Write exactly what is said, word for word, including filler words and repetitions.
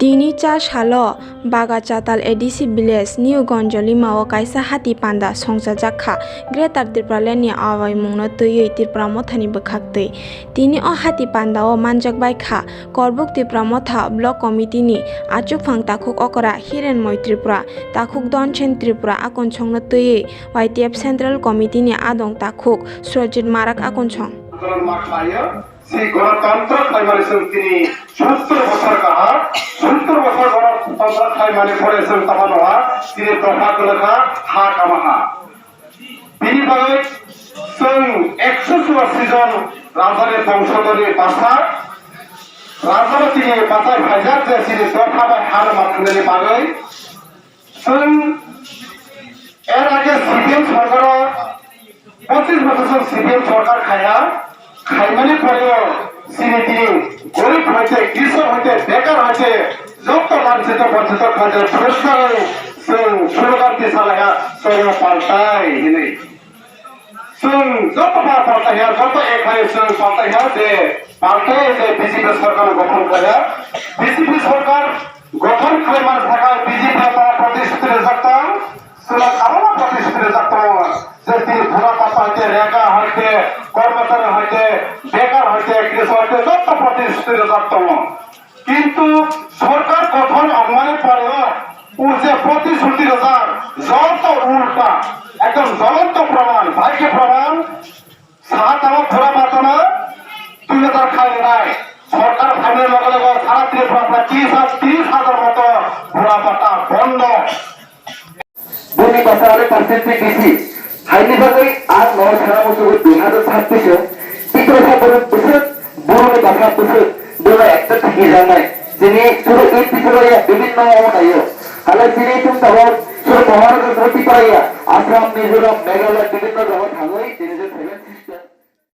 Tini cha salo Bagachatal A D C village New Ganjolima o kaisa hati panda songchajak kha. Greater Tipraland ni awaimung no twiwi Tipra Motha ni bwkhak twi. Tini o hati panda o manjak bai kha Korbuk Tipra Motha Block Committee ni achukphang takhuk okra Hirenmoi Tripura, takhuk Donsen Tripura akonchong no twiwi Y T F Central Committee ni adong takhuk Surjit Marak akonchong. Si gonotantro khlaimani chwng tini sottor bosor kaha, sottor bosor gonotantro khlaimani pore chwng tamo noha, tini dopha kwlwkha, ha kamaha. Bini bagwi chwng ekso churashi jon rajani bongsodorini bwsa, rajani tini bachai phaijak je chini dopha bai ha rwma thwngnani bagwi. Chwng er age C P M sorkaro pochis bochor chwng C P M sorkar khaiha, khaimani poreo chini tini gorib hoite, krisok hoite, bekar hoite, jotto lanchito bonchito khaijak phurjagwi chwng slogan tisalaiha, chwng paltai hinwi. Chwng joto ba paltaiha, joto ek hai chwng paltaiha je paltai je B J P sorkar gothon khlaiha. B J P sorkar gothon khlaimani thangwi B J P no protisthuti rijak tong, chwla karono protisthuti rijak tongo. Je tini bura pata hoite, rega hoite, kormochari hoite, bekar hoite, krisok hoite, joto protisthuti rijak tongo. Kintu sorkar gothon wngmani poreo o je protisthuti rijak, joto ulta, ekdom jolonto proman, bhai khe proman, sa tamo bura patano dui hajar khainai. Sorkar phainai loge loge sara Tripura prai tris hajar, tris hajar moto bura pata bondo. Boni bwsa are percentage bisi. Haini bagwi ang no sana musugo dui hajar chhabbish o Tiprasa borok bwswk, borokni bwsa bwswk, bono ekta thwijaknai. Chini suru in Tripura ya bibhinno o naio. Hala chini tung tabok suru Maharashtra Tripura ya, Assam, Mizoram, Meghalaya bibhinno jaga thangwi chini je seven